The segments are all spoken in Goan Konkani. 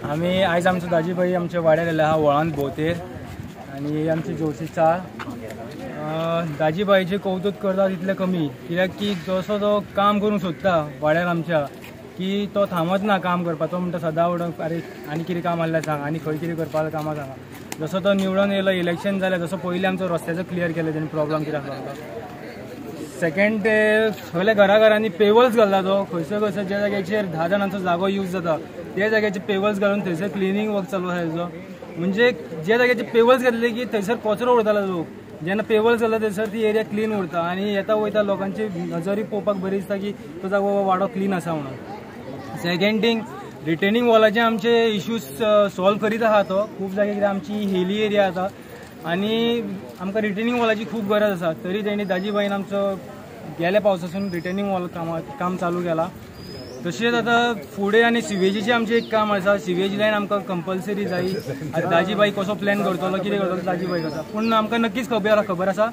आमी आयज आमचो दाजीभाई आमच्या वाड्यार आयिल्लो आहा व्हळान भोंवतेर आनी आमची जोशी चाळ. दाजीभाईचें कौतुक करता तितलें कमी, कित्याक की जसो तो काम करूंक सोदता वाड्यार आमच्या की तो थांबत ना काम करपाक. तो म्हणटा सदां उडोवन अरे आनी कितें काम आसल्यार सांग, आनी खंय कितें करपाक कामां सांगा. जसो तो निवडून येयलो इलेक्शन जालें, जसो पयलीं आमचो रस्त्याचो क्लियर केलें तेणी प्रॉब्लम कितें आसलो. सेकंड ते सगळे घराघरांनी पेवर्स घालता तो, खंयसर खंयसर ज्या जाग्याचेर 10 जाणांचो जागो यूज जाता त्या जाग्याचेर पेवर्स घालून थंयसर क्लिनींग वर्क चालू आसा तेजो. म्हणजे ज्या जाग्याचेर पेवर्स घातले की थंयसर कचरो उरतालो लोक, जेन्ना पेवर्स घालता थंयसर ती एरिया क्लीन उरता आनी येता वयता लोकांची नजरूय पळोवपाक बरी दिसता की तो जागो वाडो क्लीन आसा म्हणून. सेकंड थींग रिटेनिंग वॉलाचे आमचे इश्यूज सॉल्व करीत आहा तो खूब जागे, कित्याक आमची हिली एरिया आसा आनी आमकां रिटेनिंग वॉलाची खूब गरज आसा. तरी तेणी दाजीभाईन आमचो गेल्या पावसासून रिटेनिंग वॉल काम चालू केला. तशेंच आतां फुडें आनी सिवेजीचें आमचें एक काम आसा. सिवेज लायन आमकां कंपल्सरी जाय. आतां दाजीभाई कसो प्लॅन करतलो कितें करतलो दाजीभाई आसा, पूण आमकां नक्कीच खबर आसा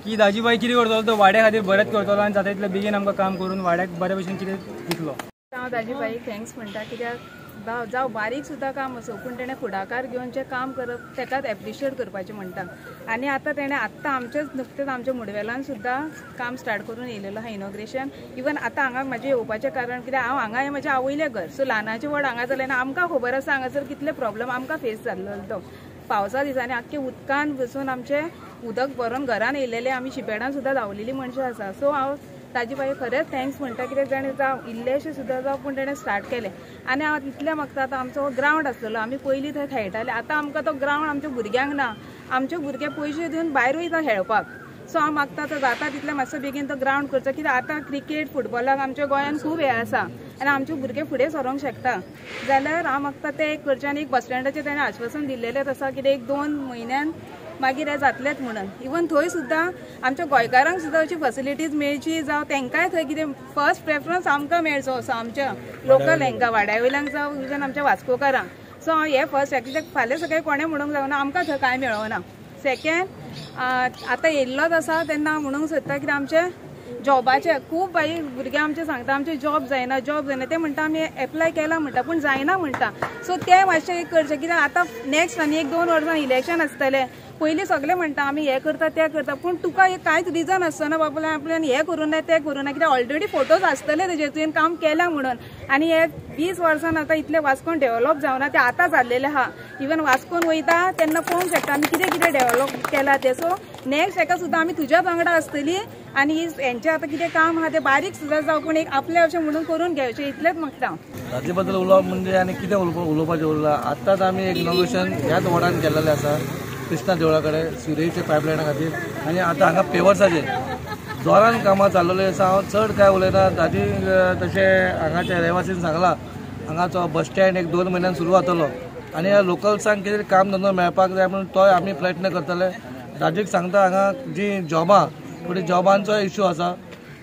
की दाजीभाई कितें करतलो तो वाड्या खातीर बरेंच करतलो आनी जाता तितलें बेगीन आमकां काम करून वाड्याक बरे भशेन कितें दितलो. हांव दाजीभाईक thanks म्हणटा, कित्याक जावं बारीक सुद्दां काम आसूं पूण तेणें फुडाकार घेवन जें काम करप तेकाच एप्रिशिएट करपाचें म्हणटा. आनी आतां तेणें आत्तां आमचेच नुकतेंच आमच्या मुडवेलान सुद्दां काम स्टार्ट करून येयलेलो आहा इनॉग्रेशन. इवन आतां हांगा म्हाजें येवपाचें कारण कित्याक हांव हांगा हें म्हजें आवयलें घर, सो ल्हानाचें व्हड हांगा जालें ना आमकां खबर आसा हांगासर कितले प्रॉब्लम आमकां फेस जाल्लो तो. पावसा दिसांनी आख्खे उदकान बसून आमचें उदक भरून घरान येयलेलें, आमी शिपेडान सुद्दां धांवलेलीं मनशां आसा. सो हांव ताजी बाई खरेंच thanks म्हणटा, कित्याक ताणें जावं इल्लेशें सुद्दां जावं पूण ताणें स्टार्ट केलें. आनी हांव इतलें मागता आतां आमचो ग्रावंड आसलेलो आमी पयलीं थंय खेळटाले, आतां आमकां तो ग्रावंड आमच्या भुरग्यांक ना, आमचे भुरगे पयशे दिवन भायर वयता खेळपाक. सो हांव मागता तो जाता तितलें मातसो बेगीन तो ग्रावंड करचो, कित्याक आतां क्रिकेट फुटबॉलाक आमच्या गोंयांत खूब हें आसा आनी आमचे भुरगे फुडें सरोंक शकता. जाल्यार हांव मागता तें एक करचें. आनी एक बस स्टँडाचें ताणें आश्वासन दिल्लेलेंच आसा कितें 1-2 म्हयन्यान मागीर हें जातलेंच म्हणून. इवन थंय सुद्दां आमच्या गोंयकारांक सुद्दां अशी फॅसिलिटीज मेळची, जावं तांकांय थंय कितें फर्स्ट प्रेफरन्स आमकां मेळचो असो आमच्या लोकल हेंकां वाड्या वयल्यांक जावं इवन आमच्या वास्कोकारांक. सो हांव हें फर्स्ट कित्याक फाल्यां सकाळीं कोणें म्हणूंक जावना आमकां थंय कांय मेळना. सेकेंड आतां येयल्लोच आसा तेन्ना हांव म्हणूंक सोदता कितें आमचें जॉबाचे खूब बाई भुरगे आमचे सांगता आमचे जॉब जायना जॉब जायना, ते म्हणटा आमी एप्लाय केला म्हणटा पूण जायना म्हणटा. सो ते मातशें एक करचें कित्याक आतां नेक्स्ट आनी 1-2 वर्सां इलेक्शन आसतलें, पयलीं सगळे म्हणटा आमी हें करता तें करता पूण तुका एक कांयच रिजन आसना बाबा आपल्यान हें करूं ना तें करूं ना, कित्याक ऑलरेडी फोटोज आसतले तेजे तुवें काम केलां म्हणून. आनी हे 20 वर्सान आतां इतलें वास्कोन डेवलप जावना तें आतां जाल्लेलें आहा. इवन वास्कोन वयता तेन्ना पळोवंक शकता आमी कितें कितें डेवलप केलां तें. सो नेक्स्ट हेका सुद्दां आमी तुज्याच वांगडा आसतली आनी हेंचें आतां कितें काम आहा तें बारीक सुद्दां जावं पूण एक आपलें अशें म्हणून करून घेवचें इतलेंच मागता. ताचे बद्दल उलोवप म्हणजे आनी कितें उलोवपाचें उरलां. आतांच आमी एक इनॉग्रेशन ह्याच वॉर्डान केल्लें आसा कृष्णा देवळा कडेन सिवरेजच्या पायपलायना खातीर, आनी आतां हांगा पेवर्साचेर जोरान कामां चाललेलीं आसा. हांव चड कांय उलयना. ताजी तशें हांगाच्या रहिवासीन सांगलां हांगाचो बस स्टँड 1-2 म्हयन्यान सुरू जातलो आनी ह्या लोकल्सांक कितें काम धंदो मेळपाक जाय म्हणून तोय आमी प्रयत्न करतले. दाजीक सांगता हांगा जी जॉबां थोडी जॉबांचो इश्यू आसा,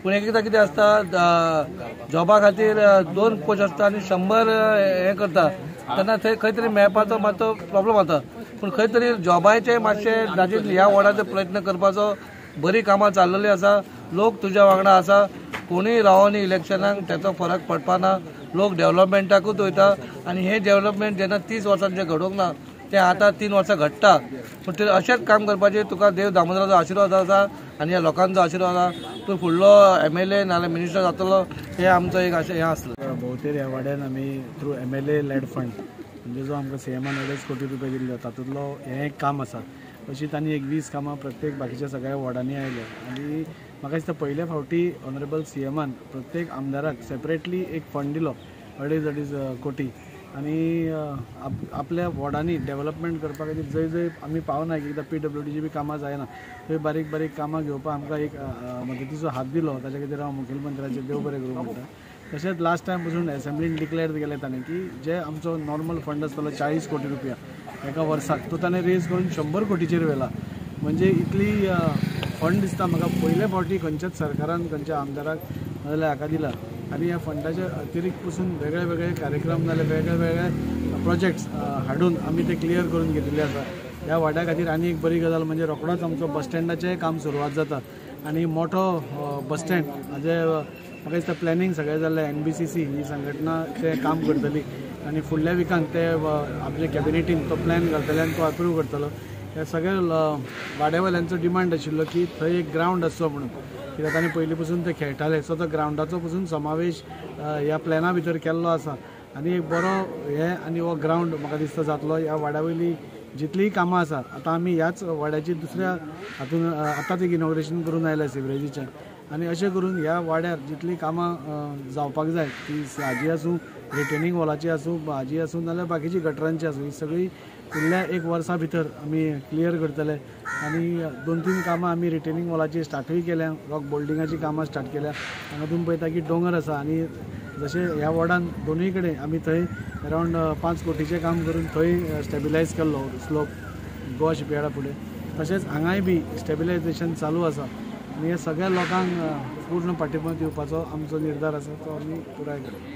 पूण एक एकदां कितें आसता जॉबा खातीर 2 पोस्ट आसता आनी 100 हें करता तेन्ना थंय खंय तरी मेळपाचो मातसो प्रॉब्लम जाता. पूण खंय तरी जॉबाचे मातशे दाजीन ह्या वॉर्डाचो प्रयत्न करपाचो. बरी कामां चाललेलीं आसा, लोक तुज्या वांगडा आसा, कोणूय रावोनी इलेक्शनाक तेचो फरक पडपा ना. लोक डेवलपमेंटाकूच वयता आनी हें डेवलपमेंट जेन्ना 30 वर्सांचें घडोवंक ना तें आतां 3 वर्सां घडटा. पूण ते अशेंच काम करपाचें तुका देव दामोदराचो आशिर्वाद आसा आनी ह्या लोकांचो आशिर्वाद आसा. तूं फुडलो MLA नाजाल्यार मिनिस्टर जातलो हें आमचो एक अशें हें आसलें. भोंवतेर ह्या वाड्यान आमी थ्रू MLA lead फंड म्हणजे जो आमकां CMAन 2.5 कोटी रुपया दिल्लो तातूंतलो हें एक काम आसा. अशी तांणी एक 20 कामां प्रत्येक बाकीच्या सगळ्या वॉर्डांनी आयल्या. आनी म्हाका दिसता पयले फावटी ऑनरेबल CMAन प्रत्येक आमदाराक सेपरेटली एक फंड दिलो 2.5-2.5 कोटी आनी आपल्या वॉर्डांनी डेवलपमेंट करपा खातीर जंय जंय आमी पावना एकदां PWDची बी कामां जायना थंय बारीक बारीक कामां घेवपाक आमकां एक मदतीचो हात दिलो, ताच्या खातीर हांव मुखेलमंत्र्याचें देव बरें करूं म्हणटा. तशेंच लास्ट टायम पसून एसेंब्लीन डिक्लेअर केलें ताणें की जे आमचो नॉर्मल फंड आसतलो 40 कोटी रुपया एका वर्साक तो ताणें रेज करून 100 कोटीचेर व्हेला. म्हणजे इतली फंड दिसता म्हाका पयले फावटी खंयच्याच सरकारान खंयच्या आमदाराक नाजाल्यार हाका दिला. आनी ह्या फंडाच्या अतिरिक्त पसून वेगळे वेगळे कार्यक्रम जाल्यार वेगळे वेगळे प्रोजेक्ट्स हाडून आमी ते क्लियर करून घेतिल्ले आसा. ह्या वाड्या खातीर आनी एक बरी गजाल म्हणजे रोखडोच आमचो बस स्टँडाचें काम सुरवात जाता आनी मोठो बस स्टँड हाजे म्हाका दिसता प्लॅनिंग सगळें जाल्लें. NBCC ही संघटना तें काम करतली. आनी फुडल्या विकान ते आपल्या कॅबिनेटीन तो प्लॅन घालतले आनी तो अप्रूव करतलो. ह्या सगळ्या वाड्यावाल्यांचो डिमांड आशिल्लो की थंय एक ग्रावंड आसचो म्हणून, कित्याक तांणी पयलीं पसून ते खेळटाले. सो तो ग्रावंडाचो पसून समावेश ह्या प्लॅना भितर केल्लो आसा आनी एक बरो हे आनी हो ग्रावंड म्हाका दिसता जातलो. ह्या वाड्या वयली जितलीय कामां आसा, आतां आमी ह्याच वाड्याची दुसऱ्या हातून आतांच एक इनॉग्रेशन करून आयल्या सिवरेजीचें, आनी अशें करून ह्या वाड्यार जितलीं कामां जावपाक जाय ती हाजी आसूं, रिटेनिंग वॉलाची आसूं, हाजी आसूं, नाल्यार बाकीची गटरांची आसूं, ही सगळी फुडल्या एक वर्सा भितर आमी क्लियर करतले. आनी 2-3 कामां आमी रिटेनिंग वॉलाची स्टार्टूय केल्या, रॉक बोल्डिंगाची कामां स्टार्ट केल्या. हांगा तुमी पळयता की दोंगर आसा आनी जशें ह्या वॉर्डान दोनूय कडेन आमी थंय अरावंड 5 कोटीचें काम करून थंय स्टेबिलायज केल्लो स्लोप गोवा शिपयार्डा फुडें, तशेंच हांगाय बी स्टेबिलायजेशन चालू आसा. आनी हे सगळ्या लोकांक पूर्ण पाठिंबो दिवपाचो आमचो निर्धार आसा, तो आमी पुराय करतले.